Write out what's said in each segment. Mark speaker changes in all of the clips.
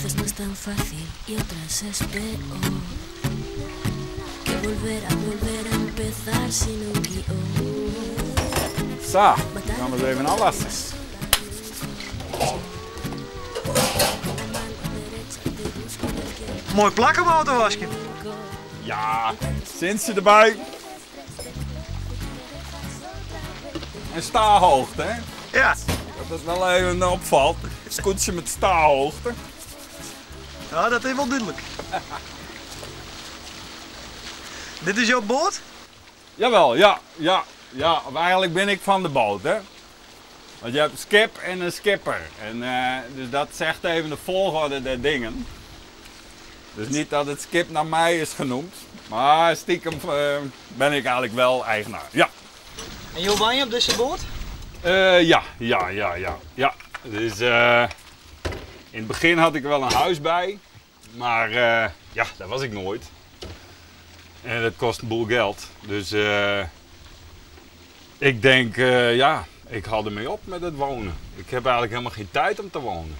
Speaker 1: veces no es tan fácil y otras es peor que volver a volver a empezar sin un guión.
Speaker 2: Sa, dan gaan we eens even afwassen.
Speaker 3: Mooi plak om auto wassen.
Speaker 2: Ja, sinds ze erbij. En staarhoogte, hè?
Speaker 3: Ja.
Speaker 2: Dat dat wel even opvalt. Scootje met staarhoogte.
Speaker 3: Ja, dat is wel duidelijk. Dit is jouw boot?
Speaker 2: Jawel, ja, ja, ja. Maar eigenlijk ben ik van de boot, hè. Want je hebt een skip en een skipper. En dus dat zegt even de volgorde der dingen. Dus niet dat het skip naar mij is genoemd. Maar stiekem ben ik eigenlijk wel eigenaar, ja.
Speaker 3: En joh, woon je op deze boot?
Speaker 2: Ja, ja, ja, ja, ja. Dus in het begin had ik er wel een huis bij. Maar ja, daar was ik nooit. En dat kost een boel geld. Dus ik denk, ja, ik hou ermee op met het wonen. Ik heb eigenlijk helemaal geen tijd om te wonen.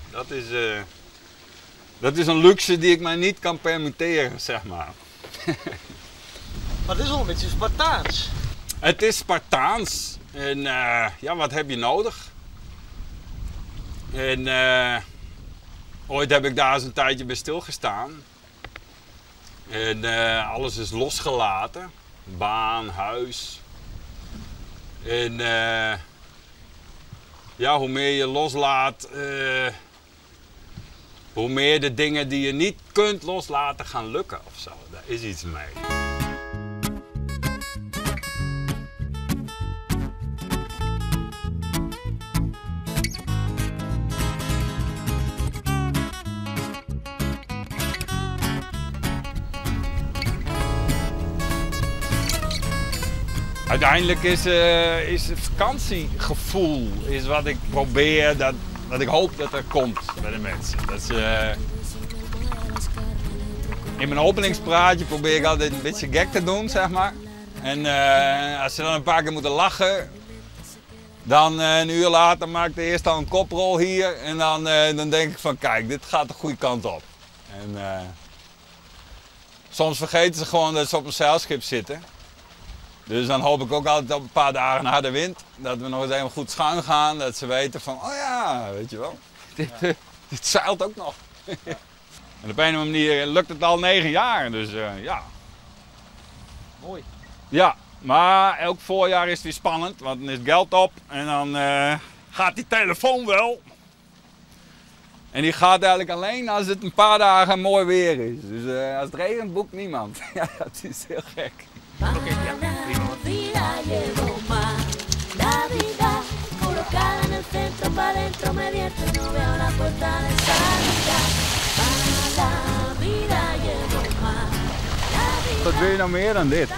Speaker 2: Dat is een luxe die ik mij niet kan permitteren, zeg maar.
Speaker 3: Maar het is wel een beetje Spartaans.
Speaker 2: Het is Spartaans. En ja, wat heb je nodig? En ooit heb ik daar eens een tijdje bij stilgestaan. En alles is losgelaten. Baan, huis. En ja, hoe meer je loslaat, hoe meer de dingen die je niet kunt loslaten gaan lukken of zo. Daar is iets mee. Uiteindelijk is het vakantiegevoel is wat ik probeer, dat ik hoop dat er komt bij de mensen. Dat ze, in mijn openingspraatje probeer ik altijd een beetje gek te doen, zeg maar. En als ze dan een paar keer moeten lachen, dan een uur later maak ik de eerste al een koprol hier. En dan denk ik van kijk, dit gaat de goede kant op. En soms vergeten ze gewoon dat ze op een zeilschip zitten. Dus dan hoop ik ook altijd op een paar dagen harde wind, dat we nog eens even goed schuin gaan, dat ze weten van, oh ja, weet je wel, dit zeilt ook nog. Ja. En op een of andere manier lukt het al 9 jaar, dus ja.
Speaker 3: Mooi.
Speaker 2: Ja, maar elk voorjaar is het weer spannend, want dan is het geld op en dan gaat die telefoon wel. En die gaat eigenlijk alleen als het een paar dagen mooi weer is. Dus als het regent, boekt niemand. Ja, dat is heel gek.
Speaker 3: Oké, ja, prima.
Speaker 2: Wat wil je nou meer dan dit?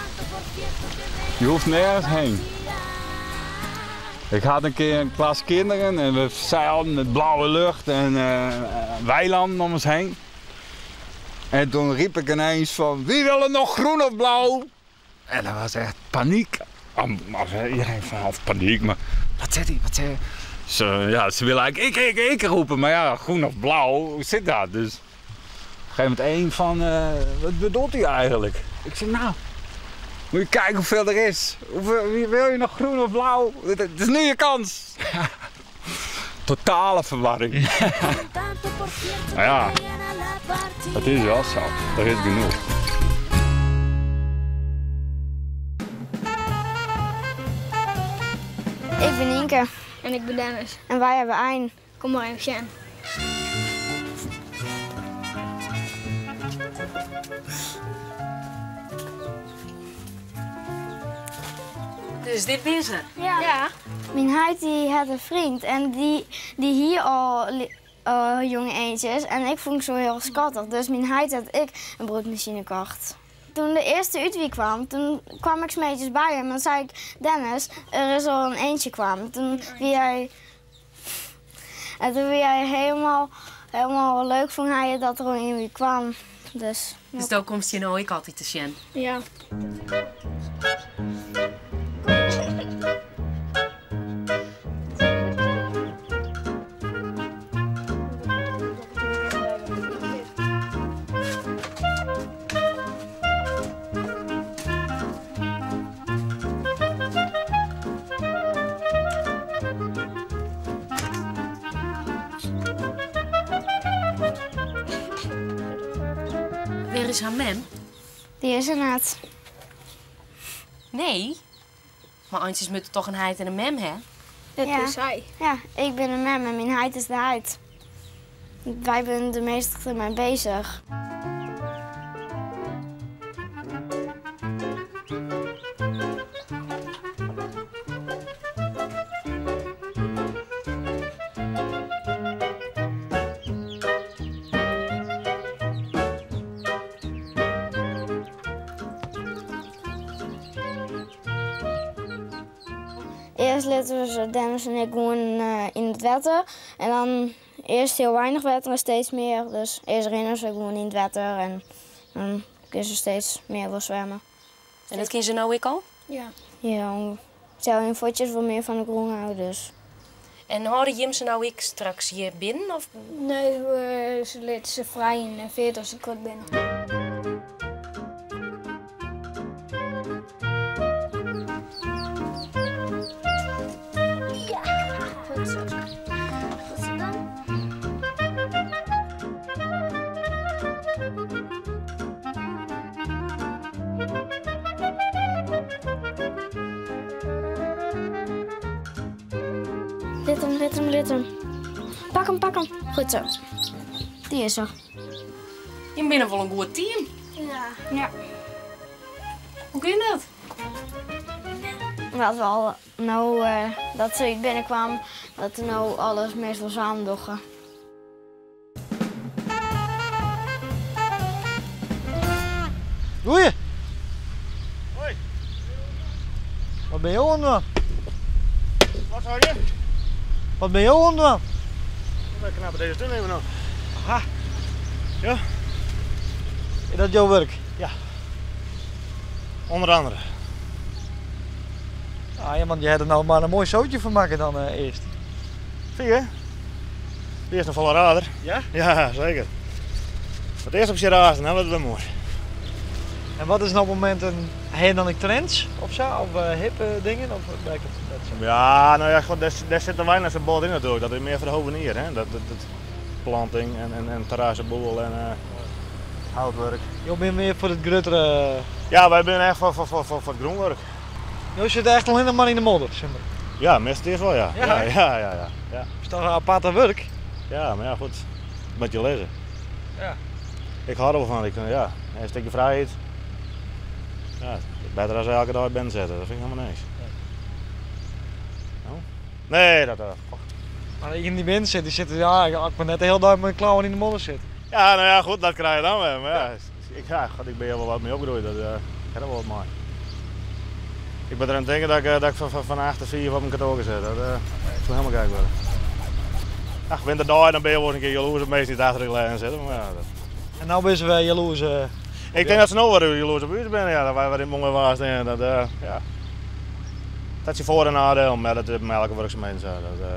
Speaker 2: Je hoeft nergens heen. Ik had een keer een klas kinderen en we zeilden met blauwe lucht en weilanden om ons heen. En toen riep ik ineens van, wie wil er nog groen of blauw? En dat was echt paniek. Iedereen van half paniek, maar wat zit hij, wat zit hij? Ze willen eigenlijk ik roepen, maar ja, groen of blauw, hoe zit dat? Dus op een gegeven moment één van, wat bedoelt hij eigenlijk? Ik zei, nou, moet je kijken hoeveel er is. Wie wil je nog groen of blauw? Het is nu je kans. Totale verwarring. Maar ja, dat is wel zo. Er is genoeg.
Speaker 4: Ik ben Nienke.
Speaker 5: En ik ben Dennis.
Speaker 4: En wij hebben ein.
Speaker 5: Kom maar even zien.
Speaker 6: Dus dit ben ze?
Speaker 4: Ja. Ja. Mijn huid die had een vriend en die hier al jonge eendjes. En ik vond ze zo heel schattig. Dus mijn huid had ik een broodmachine gekocht. Toen de eerste uitwie kwam, toen kwam ik smeetjes bij hem en zei ik, Dennis, er is al een eendje kwam. Toen wie hij, en toen wie hij helemaal leuk vond hij dat er een eendje kwam. Dus,
Speaker 6: dus daar komt je nou ook altijd te zien?
Speaker 5: Ja.
Speaker 6: Wêr is har mem?
Speaker 4: Dy is der net.
Speaker 6: Nee, mar eintsjes moatte toch in heit en in mem ha?
Speaker 5: Dat
Speaker 4: Ja.
Speaker 5: is sy.
Speaker 4: Ja, ik bin de mem en myn heit is de heit. Wy binne der meastal mei beuzich. Earst litte we se, Dennis en ik, gewoan yn it wetter. En dan earst hiel weinich wetter en steeds mear. Dus earst rinne se gewoan yn it wetter en dan kinne se steeds mear wol swimme.
Speaker 6: En dat kinne se no ek al?
Speaker 5: Ja.
Speaker 4: Ja, sels hun fuotsjes wol mear fan de grûn ôf, dus.
Speaker 6: En hâlde jim se no ek straks hjir binnen? Of?
Speaker 5: Nee, we se litte se frij yn de feart as se grut binne.
Speaker 4: Ja, goed zo. Goed zo dan. Lit him, lit him, lit him. Pak him, pak him. Goed zo. Dy is er.
Speaker 6: Jim binne wol in goed team.
Speaker 4: Ja. Ja.
Speaker 6: Hoe kin dat?
Speaker 4: Dat we al no dat se út binnenkwam, dat we no alles meastal samen dogge.
Speaker 3: Goeie.
Speaker 7: Hoi.
Speaker 3: Wat bin jo oan it dwaan?
Speaker 7: Wat sei je?
Speaker 3: Wat bin jo oan it dwaan?
Speaker 7: Wy knappe dizze tún even op.
Speaker 3: Aha.
Speaker 7: Ja.
Speaker 3: Is dat jo wurk?
Speaker 7: Ja. Onder andere.
Speaker 3: Ah, ja, want je hebt er nou maar een mooi zootje van maken dan eerst.
Speaker 7: Zie je? Die is nog volle rader.
Speaker 3: Ja?
Speaker 7: Ja, zeker. Het eerst op je razen, dan wordt het wel mooi.
Speaker 3: En wat is nou op het moment een, heb je dan ook trends of zo? Of hippe dingen? Of werkt dat zo?
Speaker 7: Ja, nou ja, god, daar zit er weinig zo'n bot in natuurlijk. Dat is meer voor de hovenier, hè? Dat planting en terrassenboel en houtwerk.
Speaker 3: Je bent meer voor het gruttere...
Speaker 7: Ja, wij zijn echt voor het groenwerk.
Speaker 3: Je zit echt alleen nog maar in de modder, zeg maar.
Speaker 7: Ja, meestal eerst wel, ja.
Speaker 3: Ja,
Speaker 7: Ja, ja, ja, ja, ja.
Speaker 3: Is toch een aparte werk?
Speaker 7: Ja, maar ja, goed. Moet je lezen.
Speaker 3: Ja.
Speaker 7: Ik hou er wel van. Ik, ja, een stukje vrijheid. Ja, beter als elke dag ben zetten. Dat vind ik helemaal niks.
Speaker 3: Nee.
Speaker 7: Nou? Nee, dat...
Speaker 3: Maar in die wind zit, die zitten, ja, ik ben net de hele dag met mijn klauwen in de modder zitten.
Speaker 7: Ja, nou ja, goed, dat krijg je dan weer. Maar ja, ik, ja, god, ik ben hier wel wat mee opgegroeid. Dat ik heb er wel wat mee. Ik ben er aan het denken dat ik van 8 tot 4 op mijn kantoor zit. Dat zou helemaal gek worden. Ach, winterdag, dan ben je wel eens een keer jaloers op mensen die achter de lijn zitten. Maar ja, dat...
Speaker 3: En nou ben ze weer jaloers.
Speaker 7: Ik denk dat ze nog wel jaloers op u zijn, ja, dat wij weer in Mongen waren. En dat, ja. Dat is je voor- en nadeel, maar dat is met elke werkzaamheid zo. Dat.